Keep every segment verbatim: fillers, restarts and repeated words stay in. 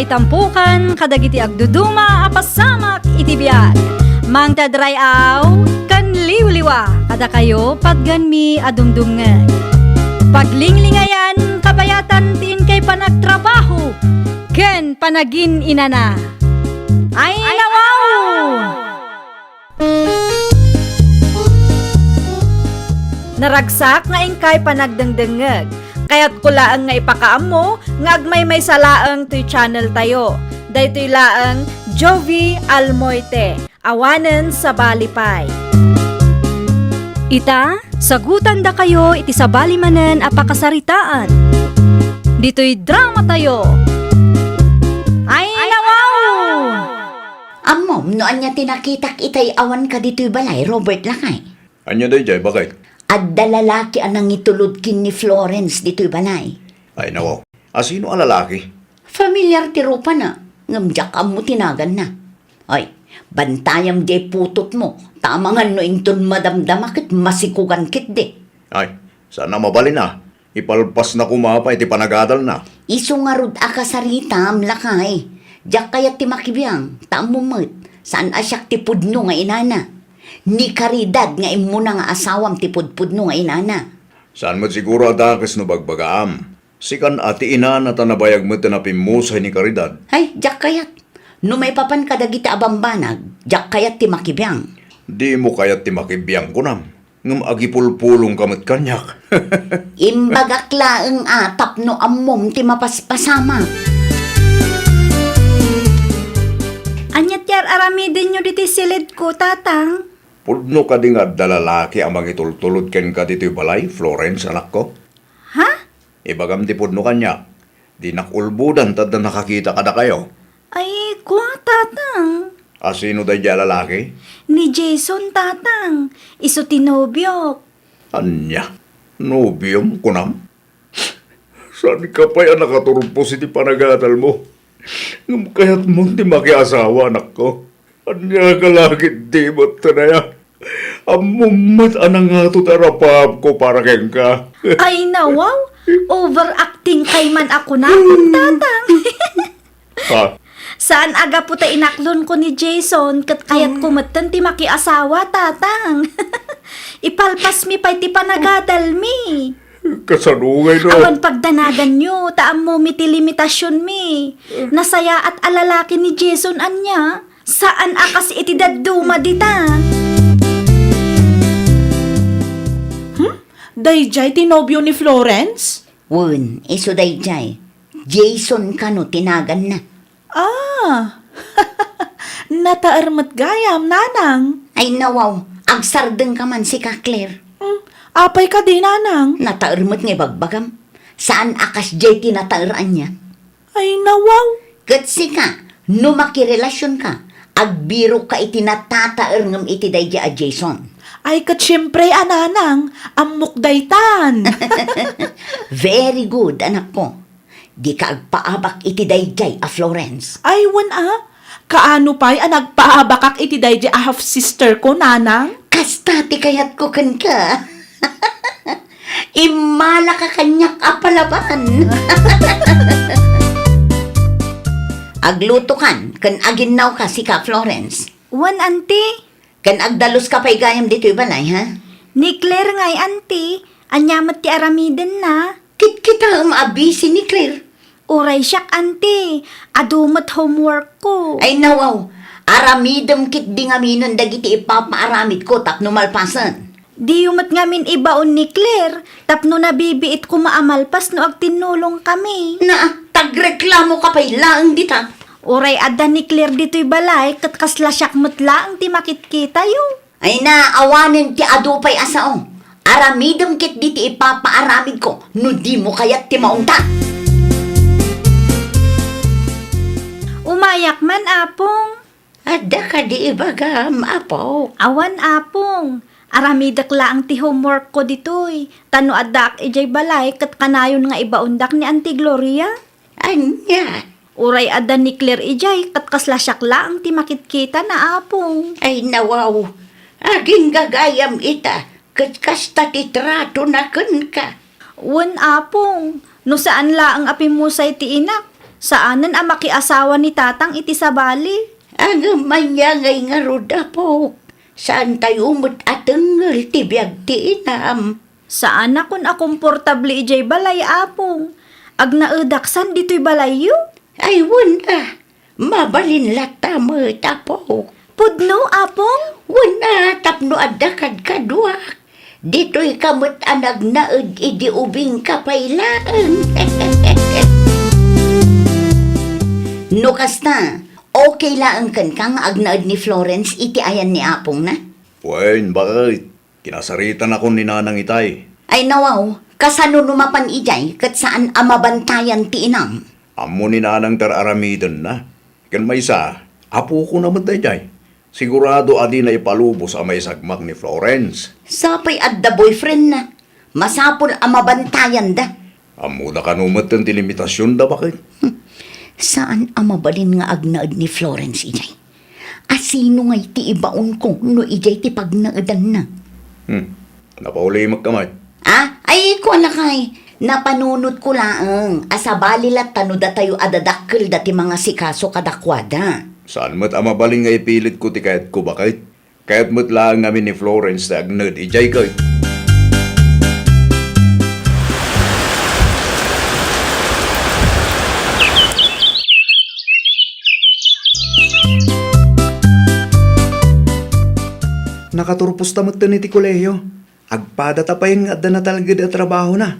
Itampukan kadagiti agduduma a pasamak iti biag. Mangted ray-aw ken liwliwa kadakayo patganmi a dumdumngeg. Paglinglingayan kabayatan ti inkay panagtrabaho ken panagin-inana. Ay, nawaw! Naragsak nga inkay panagdengdengngeg. Kayatko laeng nga ipakaammo nga agmaymaysa laeng toy channel tayo. Daytoy laeng Jovie Almoite, awanen sabali pay. Ita, sagutandakayo iti sabali manen a pakasaritaan. Ditoy drama tayo. Ay, nawaw! Ammom no ania ti nakitak itay awanka ditoy balay, Robert, lakay? Ania daydiay, baket? Adda lalaki a nangitulod ken ni Florence ditoy balay. Ay, nawaw. Asino a lalaki? Familiar ti rupana, ngem diak ammo ti naganna. Ay, bantayam diay putotmo, ta amangan no inton madamdama ket masikugan ketdi. Ay, saan a mabalin a. Ipalpasna koma pay ti panagadalna. Isu ngarud a kasaritam, lakay. Diak kayat ti makibiang, ta ammom met, saan a siak ti pudno nga inana. Ni Caridad nga immuna nga asawam ti pudpudno nga inana. Saan met siguro a dakes no bagbagaam. Sikan a ti inana ta nabayag met a napimmusay ni Caridad. Ay, diak kayat. No maipapan kadagiti a bambanag, diak kayat ti makibiang. Dimo kayat ti makibiang, kunam? Ngem agipulpulongka met kaniak. Imbagak laeng a tapno ammom ti mapaspasamak. Ania ti ar-aramidenyo ditoy silidko, Tatang? Pudno kadi nga adda lalaki a mangitultulod kenka ditoy balay, Florence, anakko? Ha? Ibagam ti pudno kaniak. Dinak ulbodan ta adda nakakita kadakayo. Ay, kua, Tatang. Asino daydiay a lalaki? Ni Jason, Tatang. Isu ti nobiok. Ania? Nobiom, kunam? Saanka pay a nakaturpos iti panagadalmo? Ngem kayatmon ti makiasawa, anakko. Ania ka la ketdi met, Tanaya? Ammom met a nangato ti arapaapko para kenka. Ay, nawaw! Overacting kay man a kunakon, Tatang. Ha? Saan a gapu ta inaklonko ni Jason ket kayatko metten ti makiasawa, Tatang. Ipalpasmi pay ti panagadalmi. Kasano ngay no? Awan pagdanaganyo, ta ammomi ti limitasionmi. Nasayaat a lalaki ni Jason ania? Saan a kas iti dadduma dita. Hmm? Daydiay ti nobio ni Florence? Wen, isu daydiay. Jason kano ti naganna. Ah! Nataer met gayam, Nanang. Ay, nawaw, agsardengka man sika, Claire. Hmm, apay kadi, Nanang? Nataer met nga ibagbagam. Saan a kasdiay ti nataer ania? Ay, nawaw. Ket sika, no makirelasionka, agbirokka iti natataer ngem iti daydiay a Jason. Ay, ket siempre a, Nanang, ammok daytan. Very good, anakko. Dika agpaabak iti daydiay a Florence. Ay, wen a. Kaano pay a nagpaabakak iti daydiay a half-sister ko, Nanang? Kasta ti kayatko kenka. Immalaka kaniak a palaban. Aglutokan ken aginnawka sika, Florence. Wen, Auntie. Ken agdaluska pay gayam ditoy balay, ha? Ni Claire ngay, Auntie. Ania met ti aramidenna? Kitkitaem a busy ni Claire. Uray siak, Auntie. Adu met homework ko. Ay, nawaw. Aramidem ketdi ngaminen dagiti ipapaaramidko tapno malpasen. Diyo met ngamin ibaon ni Claire tapno nabibiit koma a malpas no agtinnulongkami. Naa, tagreklamoka pay laeng dita. Uray adda ni Claire ditoy balay ket kasla siak met laeng ti makitkitayo. Ay na, awanen ti adu pay a sao. Aramidem ketdi ti ipapaaramidko no dimo kayat ti maungtan. Umayak man, Apong. Adda kadi ibagam, Apo? Awan, Apong. Aramidek laeng ti homework ko ditoy. Ta no addaak idiay balay, ket kanayon nga ibaondak ni Auntie Gloria. Ania? Uray adda ni Claire idiay, ket kasla siak laeng ti makitkitana, Apong. Ay, nawaw. Agingga gayam ita, ket kasta ti tratona kenka. Wen, Apong. No saan laeng a pimmusay ti inak, Saanen a makiasawa ni Tatang iti sabali. Ngem ania ngay ngarud, apok? Saantayo met a tengngel ti biag ti inam. Saanakon a komportable idiay balay, Apong. Agnaedak san ditoy balayyo? Ay, wen a. Mabalin latta met, apok. Pudno, Apong? Wen a, tapno adda kadkaduak. Ditoyka met a nagnaed idi ubingka pay laeng. No kasta, okay laeng kenka nga agnaed ni Florence iti ayan ni apongna? Wen, baket. Kinasaritanakon ni Nanang itay. Ay, nawaw, kasano no mapan idiay ket saan a mabantayan ti inam? Ammo ni Nanang ti ar-aramidenna. Ken maysa, apokona met daydiay. Sigurado a dina ipalubos a maisagmak ni Florence. Sapay adda boyfriendna. Masapul a mabantayanda. Ammoda kano metten ti limitasionda, baket? Hmm. Saan a mabalin nga agnaed ni Florence idiay. A sino ngay ti ibaonko no idiay ti pagnaedanna? Hmm. Napaulimekka met. Ah? Ay, kua lakay. Napanunotko laeng a sabali latta no datayo a dadakkel dati mangasikaso kadakuada. Saan met a mabalin nga ipilitko ti kayatko, baket? Kayat met laeng ngamin ni Florence ti agnaed idiay ket. Nakaturposta metten iti kolehio. Agpadata payen nga adda natalged a trabahona.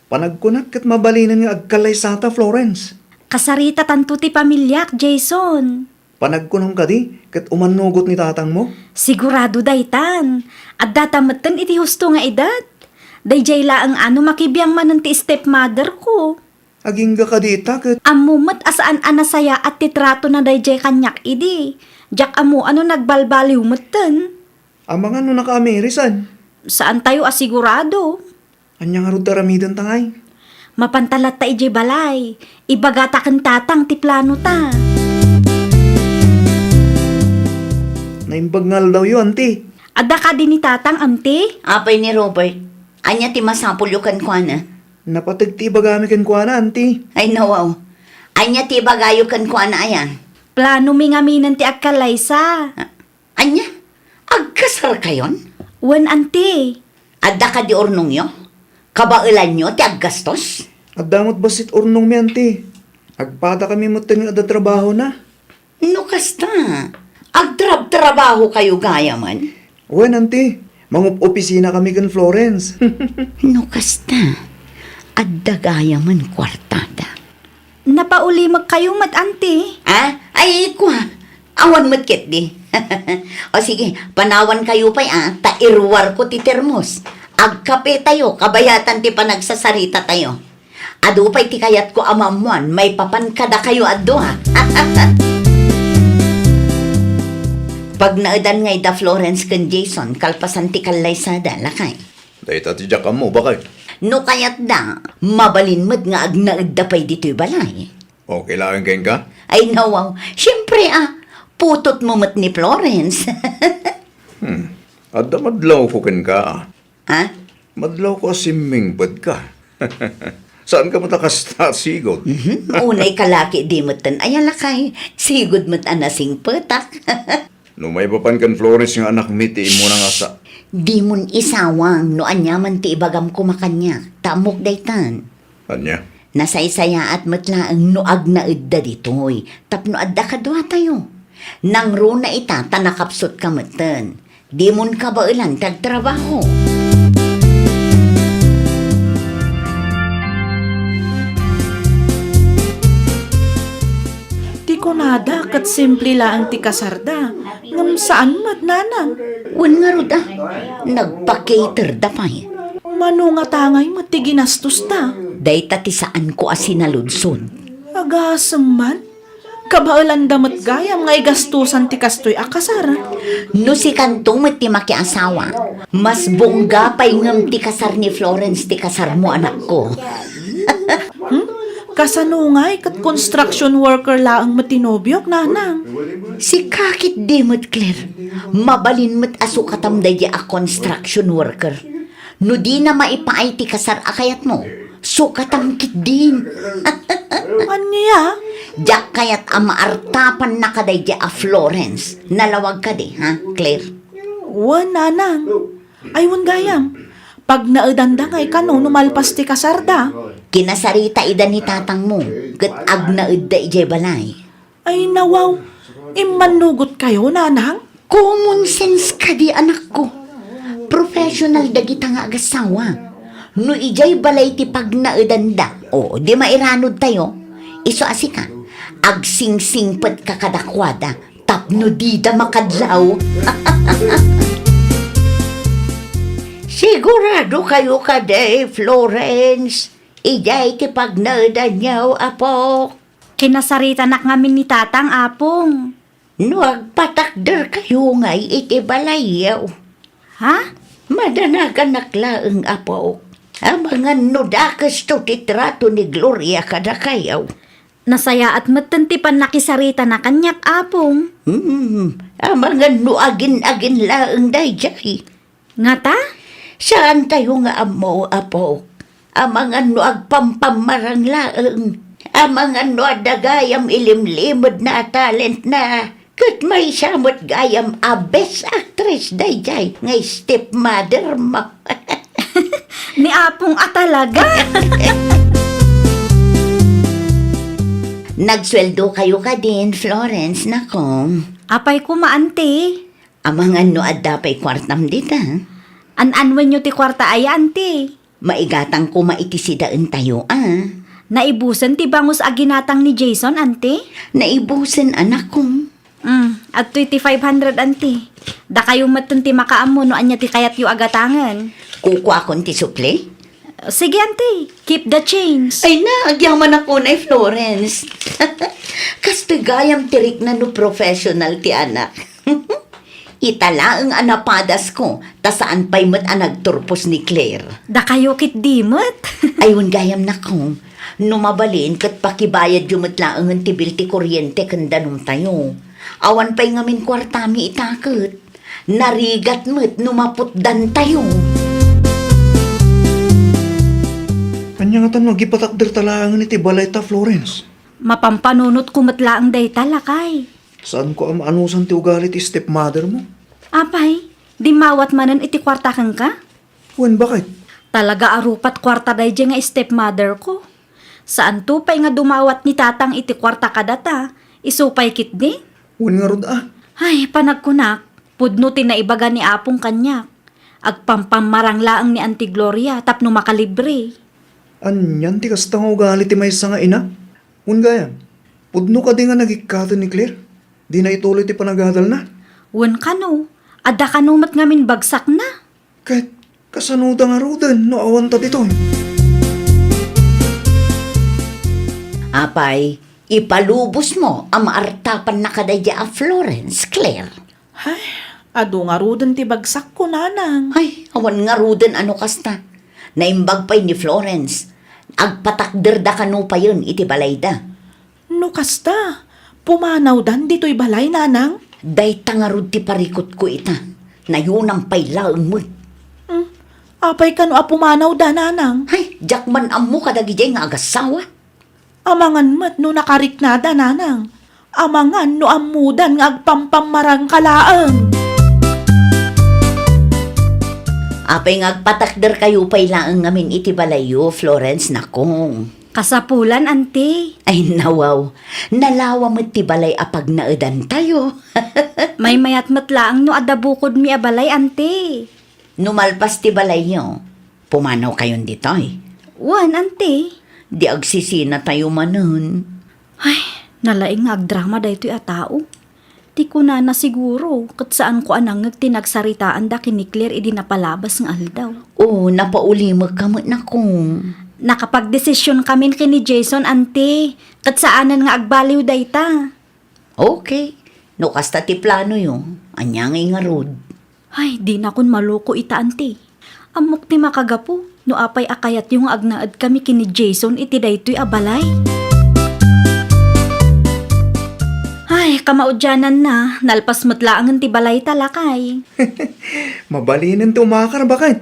Panagkunak ket mabalinen nga agkallaysata, Florence. Kasaritatanto ti pamiliak, Jason. Panagkunam kadi, ket umannugot ni tatangmo? Sigurado daytan. Addata metten iti husto nga edad. Daydiay laeng a no makibiang manen ti stepmotherko. Agingga kadi ita ket. Ammo met a saan a nasayaat ti tratona daydiay kaniak idi. Diak ammo a no nagbalbaliw metten. Amangan no nakaamirisan. Saantayo a sigurado. Ania ngarud ti aramidenta ngay? Mapanta latta idiay balay. Ibagata ken tatang ti planota. Naimbag nga aldawyo, anti. Adda kadi ni tatang, anti? Apay ni Robert, ania ti masapulyo kenkuana? Napateg ti ibagami kenkuana, anti. Ay, nawaw. Ania ti ibagayo kenkuana aya? Planomi ngaminen ti agkallaysa. Ania? Agkasarkayon? Wen, anti. Adda kadi urnongyo? Kabaelanyo ti aggastos? Adda met bassit urnongmi, anti. Agpadakami metten nga adda trabahona. No kasta, agtrabtrabahokayo gayamen? Wen, anti. Mangup-opisinakami ken Florence. No kasta, adda gayamen kuartada. Napaulimekkayo met, anti? Ah? Ay, kua. Awan met ketdi. O sige, panawankayo pay, a, ta iruarko ti termos. Agkapetayo, kabayatan ti panagsasaritatayo. Adu pay ti kayatko a maammoan maipapan kadakayo a dua. Pagnaedan ngay da Florence ken Jason kalpasan ti kallaysada, lakay. Dayta ti diak ammo, baket. No kayatda, mabalin met nga agnaedda pay ditoy balay. Okay laeng kenka? Ay, nawaw. Siempre, a, putotmo met ni Florence. Hmm. Adda madlawko kenka, a. Ha? Madlawko a simmingpetka. Saanka met a kasta a sigud? Mhm. Unay kalaki di metten aya, lakay. Sigud met a nasingpetak. No maipapan ken Florence nga anakmi ti immuna nga sa- Dimon isawang no aniaman ti ibagam koma kaniak, ta ammok daytan. Ania? Nasaysayaat met laeng no agnaedda ditoy tapno adda kaduatayo. Nangruna ita ta nakapsutka metten. Dimon kabaelan ti agtrabaho. Ti kunada ket simple laeng ti kasarda, ngem saan met, nanang. Wen ngarud a, nagpa-caterda pay. Mano ngata ngay met ti ginastosta? Dayta ti saanko a sinaludsod. Agasem man. Kabaelanda met gayam nga igastosan ti kastoy a kasar. No sikanto met ti makiasawa, mas bongga pay ngem ti kasar ni Florence ti kasarmo, anakko. Hmm? Kasano ngay ket construction worker laeng met ti nobiok, nanang? Sika ketdi met, Claire. Mabalin met a sukatam daydi a construction worker. No dina maipaay ti kasar a kayatmo, sukatam ketdin. Ania? Diak kayat a maartapanna kadaydi a Florence. Nalawag kadi, ha, Claire? Wen, nanang. Ay, wen gayam. Pagnaedanda ngay kano no malpas ti kasarda. Kinasarita ida ni tatangmo, ket agnaedda idiay balay. Ay, nawaw. Immannugotkayo, nanang? Common sense kadi, anakko. Professional dagita nga agassawa. No idiay balay ti pagnaedanda, o, di mairanudtayo. Isu a sika, agsingsingpetka kadakuada tapno dida makadlaw. Sigurado kayo kadi, Florence? Idiay ti pagnaedanyo, apo? Kinasaritanak ngamin ni tatang, apong. No agpatakderkayo ngay iti balayyo. Ha? Madanaganak laeng, apo. Amangan no dakesto ti trato ni Gloria kadakayo. Nasayaat metten ti pannakisarita na kaniak, apong. Hmm, amangan no agin-agin laeng daydiay. Ngata? Saantayo nga ammo, apo. Amangan no agpampammarang laeng. Amangan no adda gayam ilimlimedna a talentna. Ket maysa met gayam a best actress daydiay nga stepmother mo. Ni apong a talaga. Nagsueldo kayo kadin, Florence, nako. Apay koma, anti? Amangan no adda pay kuartam dita. An-anwenyo ti kuarta aya, anti? Maigatang koma iti sidaentayo, a. Naibusen ti bangus a ginatang ni Jason, anti? Naibusen, anakko. Mm, adtoy ti five hundred, anti. Dakayo metten ti makaammo no ania ti kayatyo a gatangen. Kukuakon ti supli? Sige, anti. Keep the change. Ay na, agyamanak unay, Florence. Kastoy gayam ti rikna no professional ti anak. Ita laeng a napadasko, ta saan pay met a nagturpos ni Claire. Dakayo ketdi met. Ay, wen gayam, nako. No mabalin, ket pakibayadyo met laengen ti bill ti kuryente ken danumtayo. Awan pay ngamin kuartami ita ket. Narigat met no maputdantayo. Ania ngatan no agipatakderta laengen iti balayta, Florence? Mapampanunotko met laeng dayta, lakay. Saanko a maanusan ti ugali ti stepmother mo? Apay, dimmawat manen iti kuarta kenka? Wen, baket? Talaga a rupat kuarta daydiay nga stepmother ko. Saanto pay nga dumawat ni tatang iti kuarta kadata, isu pay ketdi? Wen ngarud a. Ay, panagkunak, pudno ti naibaga ni apong kaniak. Agpampammarang laeng ni Auntie Gloria tapno makalibre. Anian ti kasta nga ugali ti maysa nga ina? Wen gayam, pudno kadi nga nagikkaten ni Claire? Dina ituloy ti panagadalna? Wen kano, adda kano met ngamin bagsakna? Ket kasanoda ngaruden no awanta ditoy? Apay, ipalubosmo a maartapanna kadaydi a Florence, Claire. Ay, adu ngaruden ti bagsakko, nanang. Ay, awan ngaruden a no kasta. Naimbag pay ni Florence. Agpatakderda kano payen iti balayda. No kasta, pumanawdan ditoy balay, nanang? Dayta ngarud ti parikutko ita. Nayonam pay laeng met. Hmm, apay kano a pumanawda, nanang? Ay, diak man ammo kadagidiay nga agassawa. Amangan met no nakariknada, nanang. Amangan no ammodan nga agpampammarangka laeng. Apay nga agpatakderkayo pay laeng ngamin iti balayyo, Florence, nako? Kasapulan, anti. Ay, nawaw. Nalawa met ti balay a pagnaedantayo. Maymayat met laeng no adda bukodmi a balay, anti. No malpas ti balayyo, pumanawkayon ditoy. Wen, anti. Di agsisinatayo manen. Ay, nalaing nga agdrama daytoy a tao. Ti kunana siguro, ket saanko a nangngeg ti nagsaritaanda ken ni Claire idi napalabas nga aldaw. O, napaulimekka met, nako. Nakapagdesisionkamin ken ni Jason, anti, ket saanen nga agbaliw dayta. Okay. No kasta ti planoyo, ania ngay ngarud? Ay, dinakon maloko ita, anti. Ammok ti makagapu no apay a kayatyo nga agnaedkami ken ni Jason iti daytoy a balay. Ay, kamaudiananna, nalpas met laengen ti balayta, lakay. Mabalinen ti umakar, baket.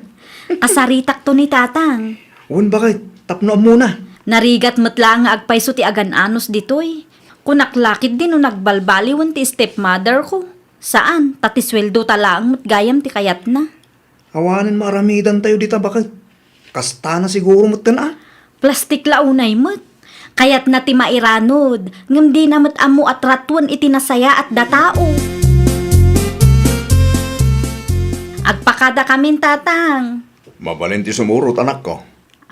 Kasaritakto ni tatang. Wen, baket, tapno ammona. Narigat met laeng nga agpayso ti agan-anos ditoy. Kunak la ketdi no nagbalbaliwen ti stepmother ko. Saan, ta ti sueldo ta laeng met gayam ti kayatna. Awanen maaramidantayo dita baket. Kastana siguro metten a. Plastik la unay met. Kayatna ti mairanod, ngem dina met ammo a tratuen iti nasayaat da tao. Agpakadakamin, Tatang. Mabalin ti sumurot, anakko.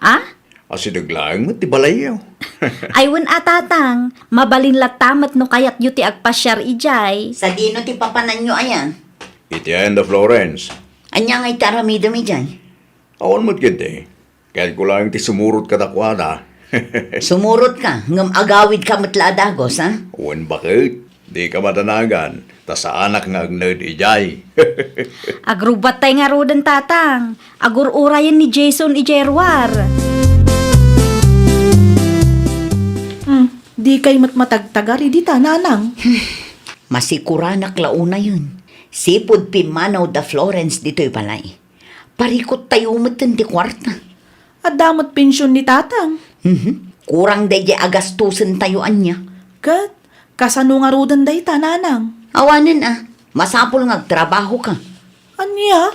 A? Asideg laeng met ti balayyo. Ay wen a, Tatang, mabalin latta met no kayatyo ti agpasiar idiay. Sadino ti papananyo aya? Iti ayan da Florence. Ania ngay ti aramidem idiay? Awan met ketdi. Kayatko laeng ti sumurot kadakuada. Sumurotka, ngem agawidka met la a dagus, a? Wen baket. Dika madanagan, ta saanak nga agnaed idiay. Agrubbattay ngaruden, Tatang. Agur-urayen ni Jason idiay ruar. Hmm, dikay met matagtagar idi ta, Nanang. Masikuranak la unayen. Sipud pimmanaw da Florence ditoy balay. Parikuttayo metten ti kuarta. Adda met pension ni Tatang. Mhm. Kurang daydiay a gastusentayo ania. Ket, kasano ngaruden dayta, Nanang? Awanen a, masapul nga agtrabahoka. Ania?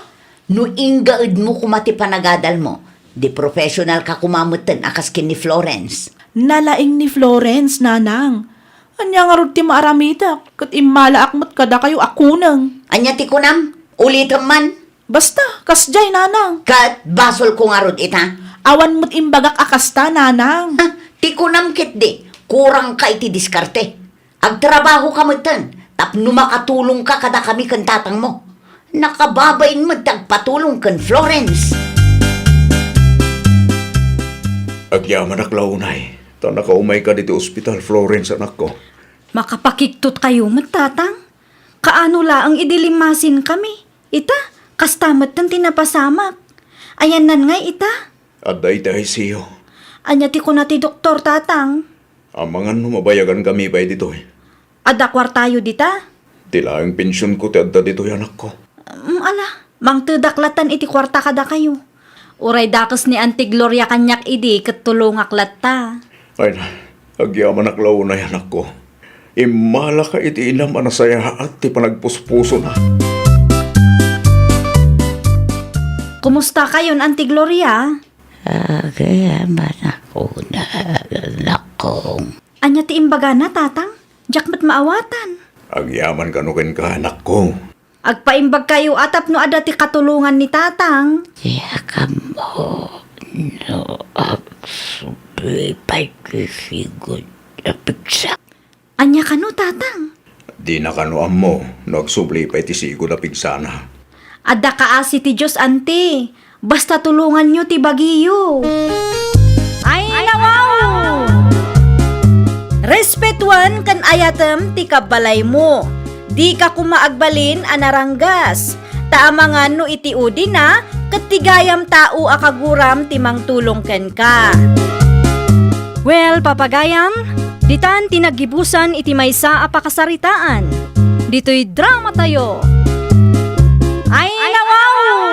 No inggaedmo koma ti panagadalmo, di professionalka koma metten a kas ken ni Florence. Nalaing ni Florence, Nanang. Ania ngarud ti maaramidak, ket immalaak met kadakayo a kuneng. Ania ti kunam? Ulitem man. Basta, kasdiay, Nanang. Ket basolko ngarud ita? Awan met imbagak a kasta, Nanang. Ha, ti kunam ketdi, kurangka iti diskarte. Agtrabahoka metten tapno makatulongka kadakami ken tatangmo. Nakababain met ti agpatulong ken Florence. Agyamanak la unay, ta nakaumayka ditoy ospital, Florence, anakko. Makapakigtotkayo met, Tatang. Kaano laeng idi limmasinkami? Ita, kasta metten ti napasamak. Ayannan ngay ita? Adda iti I C U. Ania ti kuna ti doktor, Tatang? Amangan no mabayagankami pay ditoy. Adda kuartayo dita? Ti laeng pensionko ti adda ditoy, anakko. Mm, ala, mangtedak latan iti kuarta kadakayo. Uray dakes ni Auntie Gloria kaniak idi ket tulongak latta. Ay na, agyamanak la unay, anakko. Immalaka iti inam a nasayaat ti panagpuspusona. Kumustakayon, Auntie Gloria? Agyamanak unay, anakko. Ania ti imbagana, Tatang? Diak met maawatan. Agyaman kano kenka, anakko. Agpaimbagkayo a tapno adda ti katulongan ni Tatang. Diak ammo no agsubli pay ti sigud a pigsa. Ania kano, Tatang? Dina kano ammo no agsubli pay ti sigud a pigsana. Adda kaasi ti Dios, Auntie. Basta tulonganyo ti bagiyo. Ay, nawaw! Respetuan ken ayatem ti kabbalaymo. Dika koma agbalin a naranggas. Ta amangan no iti udina, ket ti gayam tao a kaguram ti mangtulong kenka. Well, papagayam, ditan ti naggibusan iti maysa a pakasaritaan. Ditoy dramatayo. Ay, nawaw!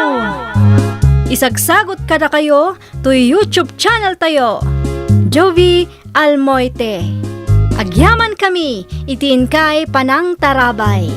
Isagsagot kadakayo toy YouTube channel tayo, Jovi Almoite. Agyamankami iti inkay panangtarabay.